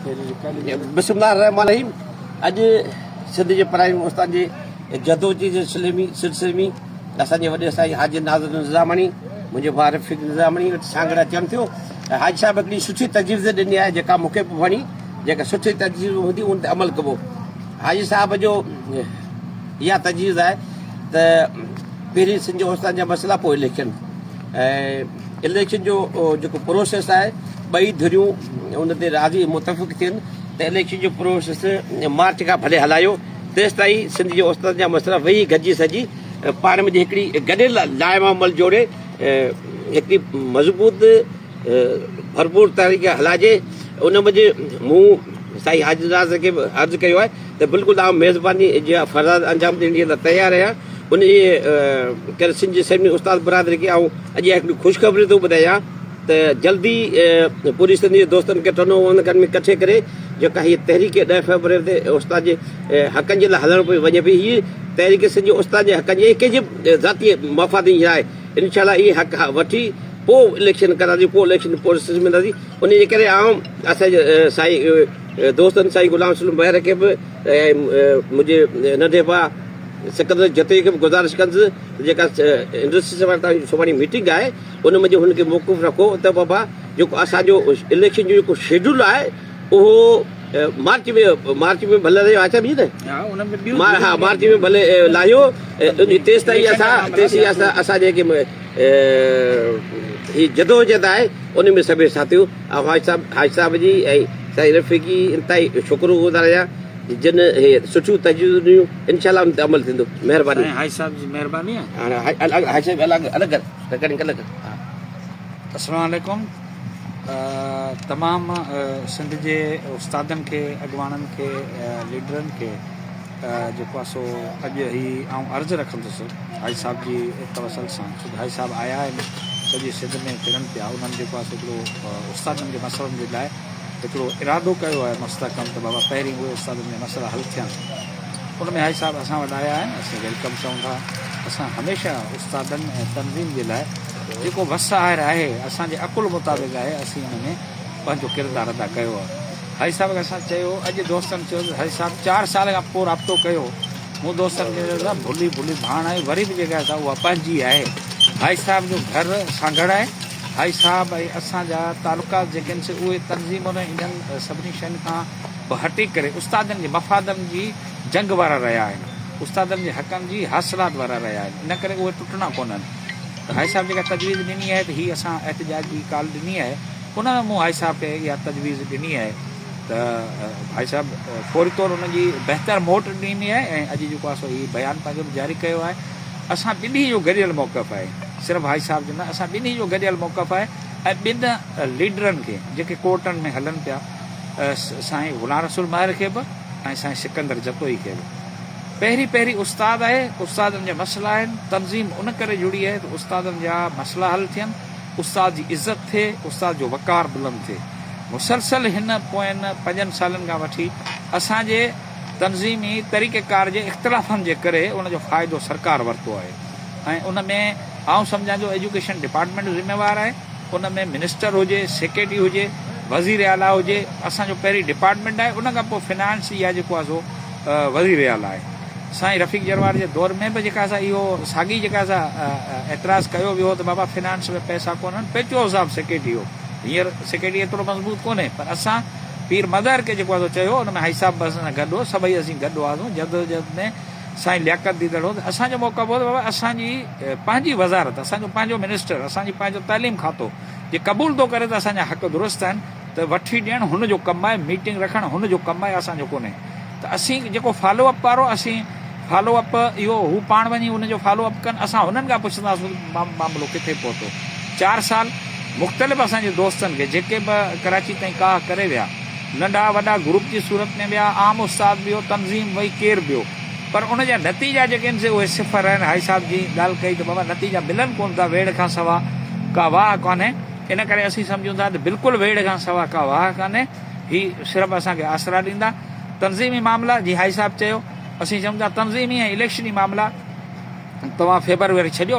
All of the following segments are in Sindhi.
بسم الله الرحمن الرحيم اڄ سنڌ جي پرائمري استاد جي جدوجهد جي سلسلي ۾ سلسلي ۾ اسان جي وڏي سائين حاجي ناظر نظاماڻي منهنجي ڀاء رفيق نظاماڻي وٽ سانگهڙ اچڻ ٿيو ۽ حاجي صاحب هڪڙي سٺي تجويز ڏني آهي جيڪا مون کي به وڻي جيڪا سٺي تجويز هوندي ان تي عمل ڪبو حاجي صاحب جو اها تجويز آهي ته پهرين سنڌ جي استادن جا مسئلا پوء اليڪشن ۽ اليڪشن جو جيڪو پروسيس آهي ٻئي ڌريون ان تي راضي متفق ٿين ته اليڪشن جو پروسيس مارچ کان ڀلي هلايو تيستائين سنڌ جي استادن جا مسئلا ويهي گڏجي سڄي پاڻ ۾ هڪڙي گڏيل لائحه عمل جوڙي هڪڙي مضبوط ڀرپور تحريڪ هلائجي ان منجهه مون سائين حاجي ناز کي به عرض ڪيو آهي ته بلڪل آئون ميزباني جا فرض انجام ڏيڻ جي لاء تيار آهيان ان جي ڪري سنڌ جي سڀني استاد برادري کي آئون اڄ هڪڙي خوشخبري ٿو ٻڌايان ته جلدي پوري سنڌ جي دوستن کي ٽنو ونگن ۾ ڪٺي ڪري جيڪا هي تحريڪ 10 فيبروري تي استاد جي حقن جي لاء هلڻ پئي وڃي پئي هي تحريڪ سنڌ جي استاد جي حقن جي ڪنهن جي ذاتي مفاد جي ناهي انشاء الله اهي حق وٺي پوء اليڪشن ڪنداسين پوء اليڪشن پروسيس ۾ اينداسين ان جي ڪري آئون اسان جي سائين دوستن سائين غلام رسول مهر کي به ۽ منهنجي ننڍي ڀاء سڪندر جتوئي کي به گذارش ڪندس جيڪا انڊسٽري سان توهان جي سڀاڻي ميٽنگ آهي ان منجهه هن کي موقف رکو ته بابا جيڪو اسان جو اليڪشن جو جيڪو شيڊول آهي اهو مارچ ۾ مارچ ۾ ڀلي رهيو آچا به نه ها مارچ ۾ ڀلي لاهيو تيستائين اسان تيسين اسان اسان جيڪي هي جدوجهد آهي ان ۾ سڀئي ساٿيو حاجي صاحب حاجي صاحب جي ۽ سائين رفيق جي انتهائي شڪر گذار آهيان جن هي سٺيون تجويزون ڏنيون انشاء الله ان تي عمل ٿيندو مهرباني. سائين حاجي صاحب جي مهرباني آهي. حاجي صاحب الڳ الڳ رڪارڊنگ الڳ. السلام عليڪم تمام سنڌ جي استادن کي اڳواڻن کي ليڊرن کي جيڪو آ سو اڄ هي آئون عرض رکندس حاجي صاحب جي توسل سان ڇو ته حاجي صاحب آيا آهن سڄي سنڌ ۾ ڦرن پيا انهن جيڪو آ سو هڪڙو استادن جي مسئلن جي لاء هڪڙو ارادو ڪيو آهي مستحڪم ته بابا پهرين اهي استادن جا مسئلا حل ٿين ان ۾ حاجي صاحب اسان وٽ آيا آهن اسين welcome چئون ٿا اسان هميشه استادن ۽ تنظيم جي لاء جيڪو وس آهر آهي اسان جي عقل مطابق آهي اسين ان ۾ پنهنجو ڪردار ادا ڪيو آهي حاجي صاحب کي اسان چيو اڄ دوستن چيو ته حاجي صاحب چار سال کان پوء رابطو ڪيو مون دوستن کي چيو ته ڀلي ڀلي ڀاڻ آهي وري به جيڪا سا اها پنهنجي آهي حاجي صاحب جو گهر سانگهڙ آهي حاجي صاحب ۽ اسان جا تعلقات جيڪي آهن سي اهي تنظيمن ۽ انهن سڀني شين کان به هٽي ڪري استادن جي مفادن جي جنگ وارا رهيا آهن، استادن جي حقن جي حاصلات وارا رهيا آهن، ان ڪري اهي ٽٽڻا ڪونهن ته حاجي صاحب جيڪا تجويز ڏني آهي ته هي اسان احتجاج جي ڪال ڏني آهي ان ۾ مون حاجي صاحب کي اها تجويز ڏني آهي ته حاجي صاحب فوري طور ان جي بهتر موٽ ڏني آهي ۽ اڄ جيڪو آهي سو هي بيان پنهنجو به جاري ڪيو آهي اسان ٻنهي جو گڏيل موقف آهي صرف حاجي صاحب جو نه اسان ٻنهي جو گڏيل موقف آهي ۽ ٻن ليڊرن کي جيڪي ڪورٽن ۾ هلن پيا سائين غلام رسول ماهر کي به ۽ سائين سڪندر جتوئي کي به پهرين پهرين استاد آهي استادن جا مسئلا آهن تنظيم ان ڪري جڙي آهي ته استادن جا مسئلا حل ٿين استاد جي عزت ٿئي استاد جو وقار بلند ٿئي مسلسل هن پوين پنجن سالن کان وٺي اسان جي تنظيمي طريقه ڪار جي اختلافن جي ڪري ان جو فائدو سرڪار ورتو آهي ۽ ان ۾ آئون سمجهان جو ايجوڪيشن ڊپارٽمينٽ ذميوار آهي ان ۾ منسٽر هجي، سيڪريٽري هجي، وزير اعليٰ هجي، اسان جو پهرين ڊپارٽمينٽ آهي ان کان پوء فنانس يا جيڪو آهي سو وزير اعليٰ آهي. سائين رفيق جروار جي دور ۾ به جيڪا سا اهو ساڳي جيڪا سا اعتراض ڪيو ويو هو ته بابا فنانس ۾ پئسا ڪونهن، پيچوهو صاحب سيڪريٽري هو، هينئر سيڪريٽري ايترو مضبوط ڪونهي پر اسان پير مظهر کي جيڪو آهي سو چيو ان ۾ حاجي صاحب به اسان سان گڏ هو، سڀئي اسين گڏ هئاسون جدوجهد ۾ سائين لياقت ديدڙ هو ته اسان جو موقف هو ته بابا اسان جي پنهنجي وزارت، اسان جو پنهنجو منسٽر، اسان جي پنهنجو تعليم کاتو جي قبول ٿو ڪري ته اسان جا حق درست آهن ته وٺي ڏيڻ هن جو ڪم آهي، ميٽنگ رکڻ هن جو ڪم آهي اسان جو ڪونهي ته اسين جيڪو فالو اپ وارو اسين فالو اپ اهو هو پاڻ وڃي ان جو فالو اپ ڪن اسان هنن کان پڇنداسون ته معاملو ڪٿي پهتو. چار سال مختلف اسان جي دوستن کي جيڪي به ڪراچي تائين ڪاهه ڪري ويا ننڍا وڏا گروپ جي صورت ۾ ويا عام استاد به هو تنظيم وئي ڪير به هو پر ان جا نتيجا جيڪي آهن سي اهي صفر آهن. حاجي صاحب جي ڳالهه ڪئي ته بابا نتيجا ملن ڪونه ٿا، ويڙهه کان سوا ڪا واهه ڪانهي. ان ڪري اسين سمجهون ٿا ته بلڪل ويڙهه کان سوا ڪا واهه ڪانهي. هي صرف اسان کي آسرا ڏيندا. تنظيمي معاملا جي حاجي صاحب چيو، اسين چئون ٿا تنظيمي ۽ اليڪشني معاملا توهان فيبروري ڇڏيو،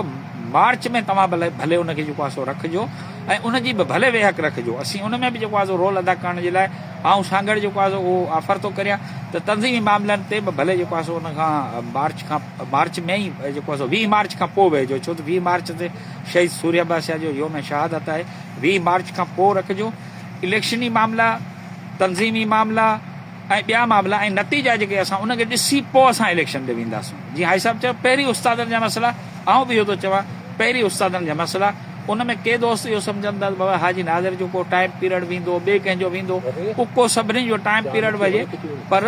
مارچ ۾ توهان ڀلي ان کي جيڪو آهي سو رکجو. ۽ ان جي به ڀلي ويهڪ رکجو اسين ان ۾ به جيڪو آهي سو رول ادا ڪرڻ جي لاء آئون سانگهڙ جيڪو آهي سو اهو آفر ٿو ڪريان ته تنظيمي معاملن تي به ڀلي جيڪو آهي سو ان کان مارچ کان مارچ ۾ ئي جيڪو آهي سو 20 مارچ کان پوء ويهجو ڇو ته 20 مارچ تي شهيد سورهيه بادشاهه جو يوم شهادت آهي 20 مارچ کان پوء رکجو اليڪشني معاملا تنظيمي معاملا ۽ ٻيا معاملا ۽ نتيجا جيڪي اسان ان کي ڏسي پوء اسان اليڪشن تي وينداسون جيئن حاجي صاحب چيو پهرين استادن جا مسئلا آئون به اهو ٿو چوان پهرين استادن جا مسئلا ان ۾ ڪي دوست اهو سمجهن ٿا ته بابا حاجي ناظر جو ڪو ٽائيم پيريڊ ويندو ٻئي ڪنهن جو ويندو اڪو سڀني جو ٽائيم پيريڊ وڃي پر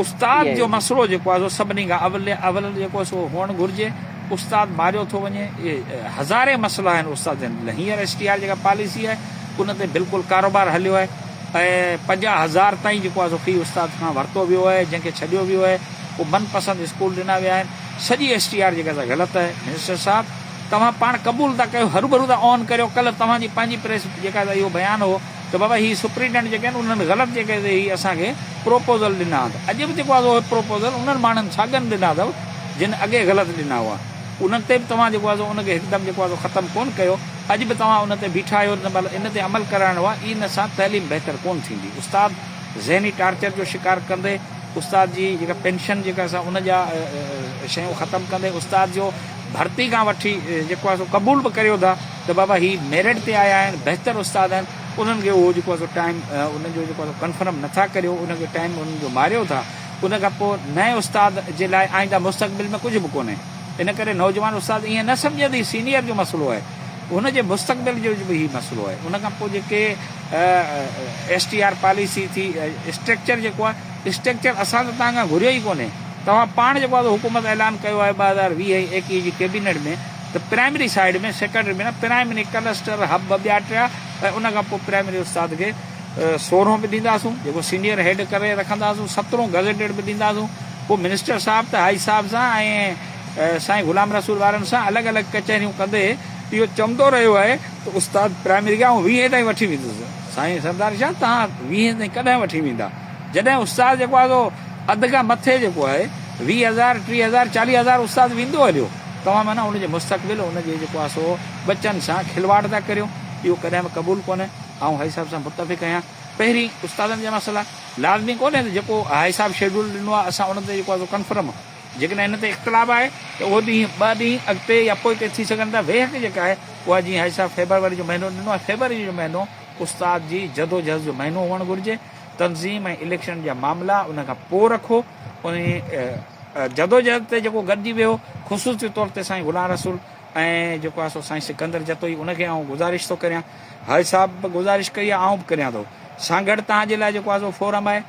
استاد جو مسئلو جيڪو آهي سو سڀني کان اول اول جيڪو سو هئڻ گهرجي استاد ماريو ٿو وڃي اهي هزارين مسئلا آهن استادن جي لاء هينئر ايس ٽي آر جيڪا پاليسي آهي ان تي بلڪل ڪاروبار هليو آهي ۽ 50,000 تائين جيڪو آهي سو في استاد کان ورتو ويو آهي جنهن کي ڇڏيو ويو آهي اهو من پسند اسڪول ڏنا ويا آهن سڄي ايس ٽي آر جيڪا سا غلط آهي منسٽر صاحب توهان پاڻ قبول ٿا ڪيو هروڀرو ٿا آن ڪريو ڪلهه توهان جي پنهنجي پريس جيڪا سا اهو بيان هو ته بابا هي سپرنٽينڊنٽ جيڪي آهن انهن غلط جيڪي هي اسان کي پروپوزل ڏنا ته اڄ به جيڪو آهي سو اهي پروپوزل انهن ماڻهن ساڳين ڏنا اٿو جن اڳي غلط ڏنا هئا انهن تي به توهان جيڪو آهي سو ان کي هڪدم جيڪو آهي سو ختم ڪونه ڪيو اڄ به توهان ان تي بيٺا آهيو ته مطلب ان تي عمل ڪرائڻو آهي ان سان تعليم بهتر ڪونه ٿيندي استاد ذهني ٽارچر جو شڪار ڪندي استاد جي جيڪا پينشن جيڪا سا ان جا شيون ختم ڪندي استاد جو ڀرتي کان وٺي جيڪو آهي سو قبول به ڪريو ٿا ته بابا هي ميرٽ تي آيا آهن بهتر استاد آهن انهن کي اهو جيڪو آهي سو ٽائيم انهن جو جيڪو آهي سو ڪنفرم نٿا ڪريو ان کي ٽائيم انهن جو ماريو ٿا ان کان پوء نئين استاد جي لاء آئنده مستقبل ۾ ڪجهه به ڪونهي ان ڪري نوجوان استاد ائين نه سمجهي ته هي سينيئر جو مسئلو آهي هن جي مستقبل جو به هي مسئلو آهي ان کان پوء جيڪي ايس ٽي آر پاليسي ٿي اسٽرڪچر جيڪو آهي اسٽرڪچر اسان ته توهان کان گهريو ئي ڪونهي توهان پاڻ جيڪو آهي حڪومت اعلان ڪيو آهي 2020 ۽ 21 جي ڪيبينيٽ ۾ ته پرائمري سائيڊ ۾ سيڪنڊري ۾ نه پرائمري ڪلسٽر هب ٻيا ٽيا ۽ ان کان پوء پرائمري استاد کي سورهون به ڏينداسون جيڪو سينيئر هيڊ ڪري رکنداسون سترهون گزيٽيڊ به ڏينداسون پوء منسٽر صاحب ته حاجي صاحب سان ۽ سائين غلام رسول وارن سان الڳ الڳ ڪچهريون ڪندي اهو چوندو رهيو آهي ته استاد پرائمري کي آئون ويهين تائين وٺي ويندس. سائين سردار شاهه توهان ويهين تائين ڪڏهن وٺي ويندا؟ جڏهن استاد جيڪو آهي سو اڌ کان مٿي جيڪو آهي 20 هزار، 30 هزار، 40 هزار استاد ويندو هليو توهان معنيٰ ان جي مستقبل ان جي جيڪو آهي سو ٻچن سان کلواڙ ٿا ڪريو اهو ڪڏهن به قبول ڪونهي. آئون حاجي صاحب سان متفق آهيان. پهرين استادن جا مسئلا لازمي ڪونهي ته جيڪو هائي صاحب شيڊول ڏنو آهي اسان ان تي جيڪو آهي سو ڪنفرم جيڪڏهن ان تي اختلاف آهي ته اهو ڏينهن ٻه ڏينهن اڳتي يا پوئتي ٿي سگهن ٿا ويهڪ جيڪا آهي اها جيئن هائي صاحب فيبروري جو مهينو ڏنو آهي فيبروري جو مهينو استاد جي جدوجهد جو مهينو هئڻ گهرجي تنظيم ۽ اليڪشن جا معاملا ان کان پوء رکو ان جدوجهد تي جيڪو گڏجي ويهو خصوصي طور تي سائين غلام رسول ۽ جيڪو آهي سو سائين سڪندر جتوئي ان کي آئون گذارش ٿو ڪريان حاجي صاحب به گذارش ڪئي آهي آئون به ڪريان ٿو سانگهڙ توهان جي لاء جيڪو آهي سو فورم آهي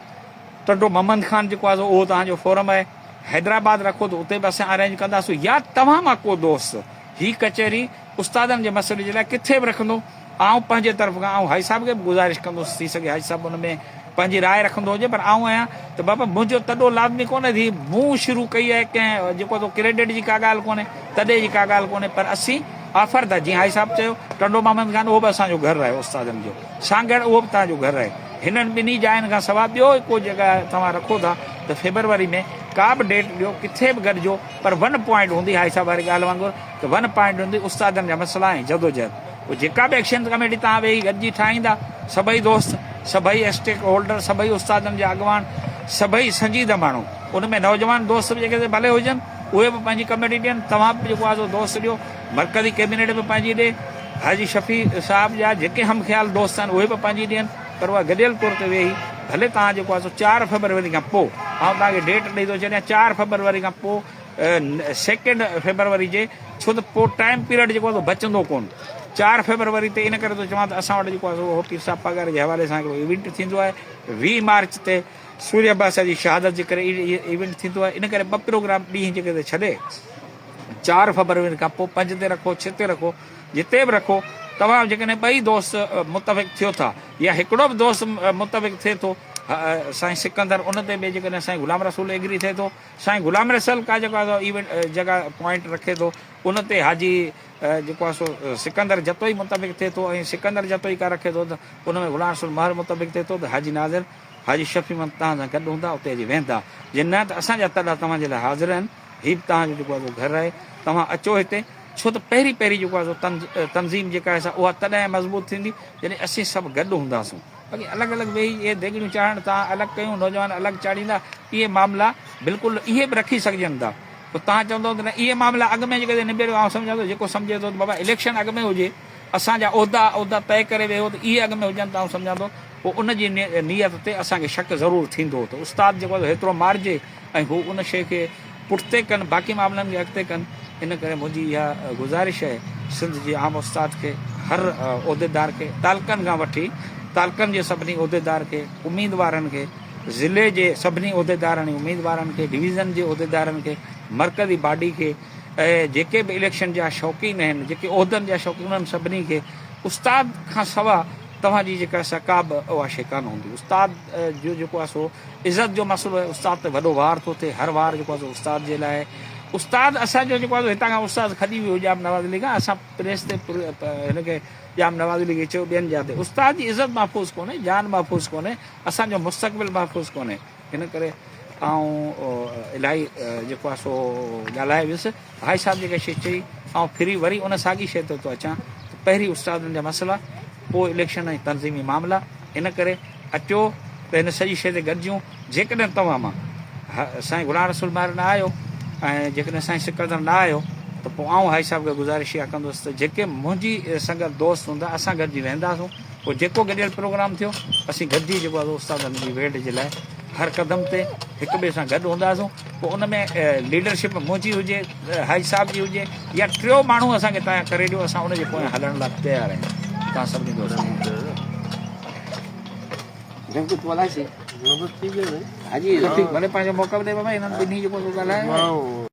ٽنڊو محمد خان جيڪو آهي سو اهو توهان جو فورم آهي حيدرآباد رکو ته اتي به اسان ارينج ڪنداسون يا توهان مان ڪو دوست هي ڪچهري استادن جي مسئلي جي لاء ڪٿي به رکندو آئون پنهنجي طرف کان آئون حاجي صاحب کي به گذارش ڪندس ٿي سگهي حاجي صاحب ان ۾ پنهنجي راء رکندو هجي پر آئون آهيان ته بابا منهنجو تڏو لازمي ڪونهي ٿي مون شروع ڪئي آهي ڪنهن جيڪو تو ڪريڊٽ جي ڪا ڳالهه ڪونهي تڏي جي ڪا ڳالهه ڪونهي پر اسين آفر ٿا جيئن حاجي صاحب چيو ٽنڊو محمد خان اهو به اسان جو گهر آهي استادن جو سانگهڙ اهو به توهان جو گهر آهي هنن ٻنهي جاين کان سوا ٻيو ڪو جڳهه توهان رکو ٿا ته فيبروري ۾ ڪا به ڊيٽ ڏيو ڪٿي به گڏجو پر ون پوائنٽ هوندي حاجي صاحب واري ڳالهه وانگر ته ون پوائنٽ هوندي استادن جا مسئلا ۽ جدوجهد پوء جيڪا به ايڪشن ڪميٽي توهان ويهي گڏجي ٺاهيندا سڀئي دوست سڀئي اسٽيڪ هولڊر سڀئي استادن جا اڳواڻ سڀئي سنجيده ماڻهو ان ۾ نوجوان دوست به جيڪي ڀلي هجن اهي به پنهنجي ڪميٽي ڏين توهان به جيڪو آهي سو دوست ڏيو مرڪزي ڪيبينيٽ به پنهنجي ڏي حاجي شفيع صاحب جا جيڪي هم خيال دوست آهن اهي به پنهنجي ڏين پر اها گڏيل طور تي ويهي ڀلي توهان جيڪو آهي سو 4 فيبروري کان پوء آئون توهان کي ڊيٽ ڏئي ٿو ڇڏيان 4 فيبروري کان پوء سيڪنڊ فيبروري جي ڇو ته پوء ٽائيم پيريڊ جيڪو آهي سو بچندو ڪون 4 فيبروري تي ان ڪري ٿو چوان ته اسان وٽ جيڪو آهي سو پير صاحب پاڳاري جي حوالي سان هڪڙو ايونٽ ٿيندو آهي 20 مارچ تي سوريه بادشاهه جي شهادت جي ڪري ايونٽ ٿيندو آهي ان ڪري ٻه پروگرام ڏينهن جيڪي تي ڇڏي 4 فيبروري کان پوء 5 تي رکو 6 تي رکو جتي به رکو توهان جيڪڏهن ٻئي دوست متفق ٿيو ٿا يا هڪڙو به دوست متفق ٿئي ٿو سائين سڪندر ان تي به جيڪڏهن سائين غلام رسول ايگري ٿئي ٿو سائين غلام رسول ڪا جيڪو آهي سو ايونٽ جيڪا پوائنٽ رکي ٿو ان تي حاجي جيڪو آهي سو سڪندر جتوئي متفق ٿئي ٿو ۽ سڪندر جتوئي ڪا رکي ٿو ته ان ۾ غلام رسول مهر متفق ٿئي ٿو ته حاجي ناظر حاجي شفيع محمد توهان سان گڏ هوندا اتي اچي ويهندا جي نه ته اسان جا تڏا توهان جي لاء حاضر آهن هي به توهان جو جيڪو آهي سو گهر آهي توهان اچو هتي. ڇو ته پهرين پهرين جيڪو آهي سو تنظيم جيڪا آهي سا اها تڏهن مضبوط ٿيندي جڏهن اسين سڀ گڏ هونداسون. باقي الڳ الڳ ويهي اهي ديڳڙيون چاڙهڻ توهان الڳ ڪيون نوجوان الڳ چاڙهيندا اهي معاملا بلڪل اهي به رکي سگهجن ٿا. پوء توهان چوندؤ ته نه اهي معاملا اڳ ۾ جيڪڏهن نبيريو آئون سمجهان ٿو جيڪو سمجهي ٿو ته بابا اليڪشن اڳ ۾ هجي اسان جا عهدا عهدا طئي ڪري ويهو ته اهي اڳ ۾ هجن ته آئون سمجهان ٿو پوء ان جي نيت تي اسان کي شڪ ضرور ٿيندو ته استاد جيڪو آهي سو هيترو مارجي ۽ هو ان شيء کي پٺتي ڪن باقي معاملن کي اڳتي ڪن ان ڪري منهنجي اها گذارش آهي سنڌ جي عام استاد کي هر عهديدار کي تعلقن کان وٺي تعلقن جي سڀني عهديدار کي اميدوارن کي ضلعي جي سڀني عهديدارن ۽ اميدوارن کي، ڊويزن جي عهديدارن کي، مرڪزي باڊي کي ۽ جيڪي به اليڪشن جا شوقين آهن، جيڪي عهدن جا شوقين انهن سڀني کي استاد کان سوا توهان جي جيڪا سا ڪا به اها شيء ڪانه هوندي. استاد جو جيڪو آهي سو عزت جو مسئلو آهي، استاد تي وڏو وار ٿو ٿئي، هر وار جيڪو آهي سو استاد جي لاء آهي. استاد اسان جو جيڪو آهي سو هتان کان استاد کڄي ويو ڄام نواز علي کان، اسان پريس تي هن کي ڄام نواز علي کي چيو ٻين جاء تي استاد جي عزت محفوظ ڪونهي، جان محفوظ ڪونهي. اسان جو مستقبل محفوظ ڪونهي ان ڪري آئون الاهي جيڪو آهي سو ڳالهائي ويس ڀائي صاحب جيڪا شي چئي آئون ڦري وري ان ساڳي شي تي ٿو اچان ته پهرين استادن جا مسئلا پوء اليڪشن ۽ تنظيمي معاملا ان ڪري اچو ته هن سڄي شي تي گڏجون جيڪڏهن توهان مان سائين غلام رسول ماهر نه آيو ۽ جيڪڏهن سائين سڪندر نه آيو ته پوء آئون هائي صاحب کي گذارش اها ڪندس ته جيڪي منهنجي سنگت دوست هوندا اسان گڏجي ويهنداسون پوء جيڪو گڏيل پروگرام ٿيو اسين گڏجي جيڪو آهي استادن جي ويڙهه جي لاء هر قدم تي هڪ ٻئي سان گڏ هونداسون پوء ان ۾ ليڊرشپ منهنجي هجي حاجي صاحب جي هجي يا ٽيو ماڻهو اسان کي تيار ڪري ڏيو اسان ان جي پويان هلڻ لاء تيار آهيون تان سڀني دوستن حاجي ڀلي پنهنجو موقف ڏي بابا هنن ٻنهي جيڪو ڳالهايو.